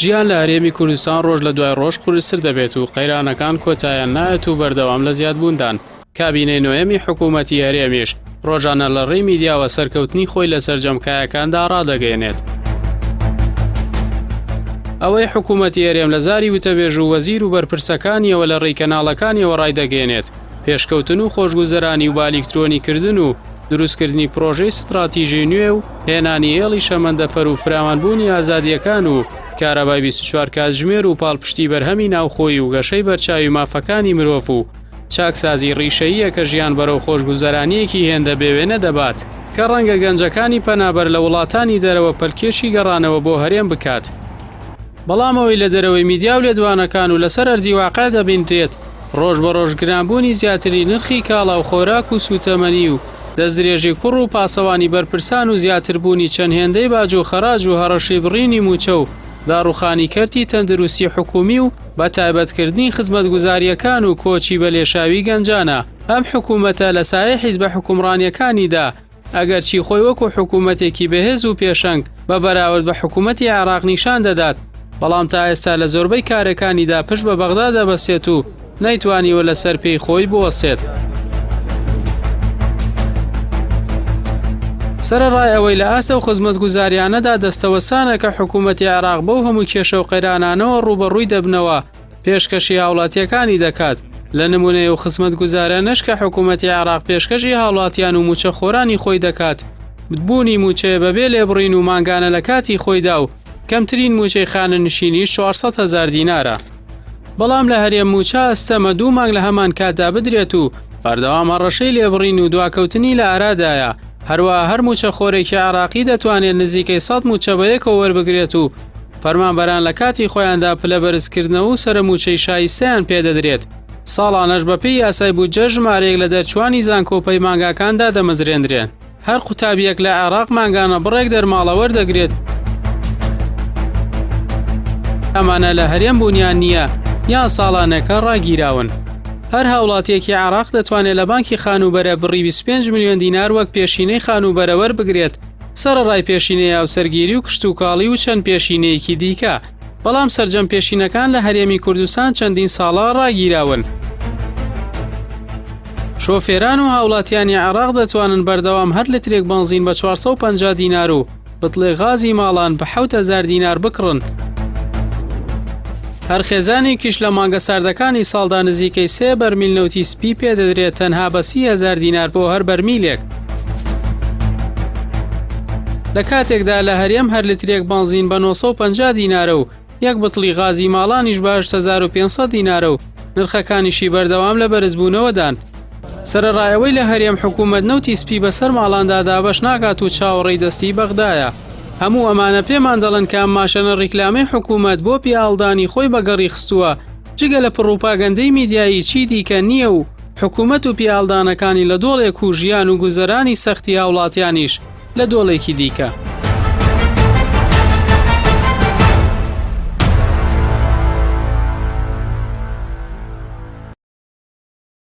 ژیان لە هەرێمی کوردستان ڕۆژ لە دوای ڕۆژ قورستر دەبێت و قەیرانەکان کۆتایان نایەت و بەردەوام لە زیادبووندان. کابینەی نۆیەمی حکوومەتی هەرێمیش ڕۆژانە لە ڕێی میدیاوە سەرکەوتنی خۆی لە سەرجەم کایەکاندا ڕادەگەیەنێت. ئەوەی حکوومەتی هەرێم لە زاری وتەبێژ و وەزیر و بەرپرسەکانیەوە لە ڕێی کەناڵەکانیەوە ڕایدەگەیەنێت، پێشکەوتن و خۆشگوزەرانی و بەئەلیکترۆنیکردن و دروستکردنی پرۆژەی ستراتیژی نوێ و هێنانی هێڵی شەمەندەفەر و فراوانبوونی ئازادییەکان و کارەبای 24 کاتژمێر و پاڵپشتی بەرهەمی ناوخۆیی و گەشەی بەرچاوی مافەکانی مرۆڤ و چاکسازی ڕیشەییە کە ژیان بەرەو خۆشگوزەرانییەکی هێندە بێوێنە دەبات کە ڕەنگە گەنجەکانی پەنابەر لە وڵاتانی دەرەوە پەلکێشی گەڕانەوە بۆ هەرێم بکات. بەڵام ئەوەی لە دەرەوەی میدیا و لێدوانەکان و لەسەر ئەرزی واقع دەبینرێت، ڕۆژ بە ڕۆژ گرانبوونی زیاتری نرخی کاڵا و خۆراک و سووتەمەنی و دەستدرێژی کوڕ و پاسەوانی بەرپرسان و زیاتربوونی چەند هێندەی باج و خەراج و هەڕەشەی بڕینی مووچە و داڕووخانی کەرتی تەندروستی حکوومی و بەتایبەتکردنی خزمەتگوزارییەکان و کۆچی بە لێشاوی گەنجانە ئەم حکوومەتە لە سایەی حیزبە حوکمڕانییەکانیدا ئەگەرچی خۆی وەکو حکوومەتێکی بەهێز و پێشەنگ بە بەراورد بە حکوومەتی عێراق نیشان دەدات، بەڵام تا ئێستا لە زۆربەی کارەکانیدا پشت بە بەغدا دەبەستێت و نەیتوانیوە لەسەر پێی خۆی بوەستێت. سەرەڕای ئەوەی لە ئاست ئەو خزمەتگوزارییانەدا دەستەوەستانە کە حکوومەتی عێراق بەو هەموو کێشە و قەیرانانەوە ڕووبەڕووی دەبنەوە، پێشکەشی هاوڵاتییەکانی دەکات، لە نمونەی ئەو خزمەتگوزارانەش کە حکومەتی عێراق پێشکەشی هاوڵاتیان و موچەخۆرانی خۆی دەکات، بوونی موچەیە بەبێ لێبڕین و مانگانە لە کاتی خۆیدا و کەمترین موچەی خانەنشینیش 400 هەزار دینارە. بەڵام لە هەرێم موچە ئەستەمە دوو مانگ لە هەمان کاتدا بدرێت و بەردەوام هەڕەشەی لێبڕین و دواکەوتنی لە ئارادایە، هەروەها هەر موچەخۆرێکی عێراقی دەتوانێت نزیکەی 100 موچە بەیەکەوە وەربگرێت و فەرمانبەران لە کاتی خۆیاندا پلە بەرزکردنەوە و سەرەمووچەی شایستەیان پێدەدرێت، ساڵانەش بەپێی یاسای بودجە ژمارەیەک لە دەرچووانی زانکۆ و پەیمانگاکان دادەمەزرێندرێن. هەر قوتابییەک لە عێراق مانگانە بڕێک دەرماڵە وەردەگرێت، ئەمانە لە هەرێم بوونیان نییە یان ساڵانێکە ڕاگیراون. هەر هاوڵاتییەکی عێراق دەتوانێت لە بانکی خانووبەرە بڕی 25 ملیۆن دینار وەک پێشینەی خانووبەرە وەربگرێت، سەرەڕای پێشینەی هاوسەرگیری و کشتوکاڵی و چەند پێشینەیەکی دیکە، بەڵام سەرجەم پێشینەکان لە هەرێمی کوردستان چەندین ساڵە ڕاگیراون. شۆفێران و هاوڵاتیانی عێراق دەتوانن بەردەوام هەر لترێک بەنزین بە 450 دینار و بتڵێ غازی ماڵان بە 7000 دینار بکڕن. هەر خێزانێکیش لە مانگە ساردەکانی ساڵدا نزیکەی سێ بەرمیل نەوتی سپی پێدەدرێت تەنها بە 30 هەزار دینار بۆ هەر بەرمیلێک. لە کاتێکدا لە هەرێم هەر لترێک بەنزین بە 950 دینارە و یەک بتڵی غازی ماڵانیش بە 8500 دینارە و نرخەکانیشی بەردەوام لە بەرزبوونەوەدان. سەرەڕای ئەوەی لە هەرێم حکوومەت نەوتی سپی بەسەر ماڵاندا دابەش ناکات و چاوەڕێی دەستی بەغدایە. هەموو ئەمانە پێمان دەڵێن کە ئەم ماشێنە ڕیکلامەی حکوومەت بۆ پیاهەڵدانی خۆی بەگەڕی خستووە جگە لە پڕوپاگەندەی میدیایی چی دیکە نییە و حکوومەت و پیاهەڵدانەکانی لە دۆڵێک و ژیان و گوزەرانی سەختی هاوڵاتیانیش لە دۆڵێکی دیکە.